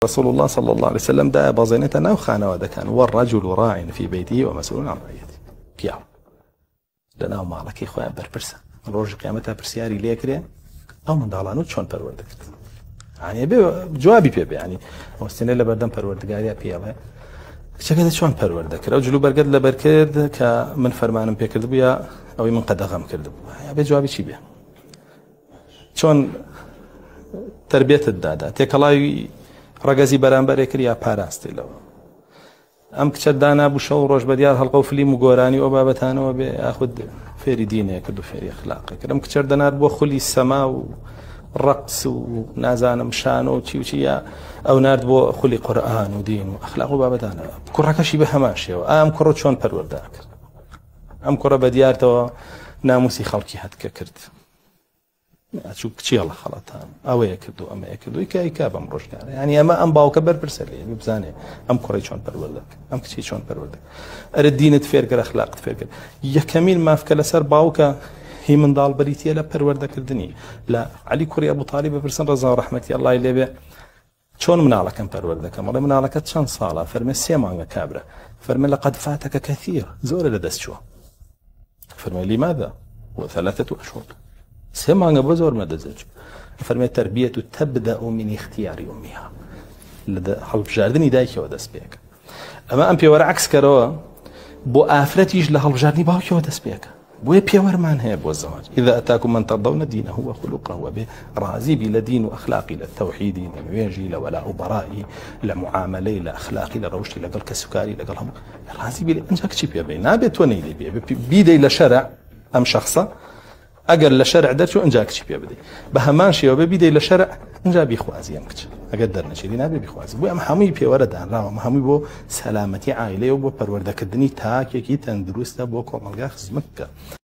رسول اللە صلی اللە علیه وسلم دایە بەزێنێتە ناو خانەوادەکان والرجل راع فی بیته ومسئول عن رعیته پیاو لە ناو ماڵەکەی خۆیان بەرپرسە ڕۆژی قیامەتا پرسیاری لێکرێ ئەو منداڵان و چۆن پەروەردە کرد یعنی بێ جوابی پێ بێ ینی ئەوستێنێ لە بەردەم پەروەردگاریا پێڵێ کچەکە چۆن پەروەردە کرد ئەو جلو بەرگەت لەبەر کرد کە من فەرمانم پێکرد بووە ئەوەی من قەدەغەم کرد بوو بێ جوابی چی بێ چۆن تربێتت دادا تێکەڵاوی ڕەگەزی بەرامبەرێ کرد یا پاراستی لەوە ئەم کچە دانا بوو شەو ڕۆژ بە دیار هەڵقە و فلیم و گۆرانی ئەو بابەتانەوە بێ یاخود فێری دینێ کرد و فێری ئەخلاقی کرد ئەم کچەر دەنار بۆ خولی سەما و ڕقس و نازانم شانۆ و چی و چی یا ئەو نارد بۆ خولی قورئان و دین و ئەخلاق و بابەتانە کوڕەکەشی بە هەمان شێوە ئەم کوڕە چۆن پەروەردە کرد ئەم کوڕە بە دیارتەوە ناموسی خەڵکی هەتکە کرد ئەچوو کچێڵە خەڵەتان ئەوەیە کردو ئەمەیە کردووی کە ئەیکا بەم ڕۆژگارە یعنی ئەمە ئەم باوکە بەرپرسە لێ بزانێ ئەم کوڕی چۆن پەروەردە ئەم کچی چۆن پەروەردە ئەرە دینت فێرکرد ئەخلاقت فێرکرد یەکەمین ماف کە لەسەر باوکە هی منداڵ بریتە لە پەروەردەکردنی لە علی کوڕی ئەبو تالیب بپرسن ڕەزا و ڕەحمەتی ئەڵڵای لێبێ چۆن مناڵەکەم پەروەردەکەم ئەڵێ مناڵەکەت چەند ساڵە فەرمێ سێ مانگە کابرا فەرمێ لقد فاتك كثير زۆرە لە دەست چووە فەرمێ لماذا وثلاثة أشهر سێ مانگە بۆ زۆر مەدەزێت چوو فەرمێ تربية تبدأ من اختيار أمها لە هەڵبژاردنی دایکەوە دەست پێکە ئەمە ئەم پێوەرە عکس کەرەوە بۆ ئافرەتیش لە هەڵبژاردنی باوکیەوە دەست پێکە بۆیە پێوەرمان هەیە بۆ زەواج اذا اتاكم من ترضون دينه وخلقه وبێ ڕازی بی لە دین و ئەخلاقی لە تەوحیدی لە نوێژی لە وەلا و بەڕایی لە معاملەی لە ئەخلاقی لە ڕەوشی لەگەڵ کەسوکاری لەگەڵ هەموو ڕازی بی ئەنجا کچی پێ بەی نابێت تۆ نەیدەی بێ بیدەی لە شەرع ئەم شخصە ئەگەر لە شەرع دەرچوو ئەنجا کچی پێ بدەی بە هەمان شێوە بێ بیدەی لە شەرع ئەنجا بیخوازی ئەم کچ ئەگەر دەرنەچێتی نابێ بیخوازی بۆ ئەم هەمووی پێوەرە دانراوە ئەم هەمووی بۆ سەلامەتی عایلەیە و بۆ پەروەردەکردنی تاکێکی تەندروستە بۆ کۆمەڵگا خزمەت بکە.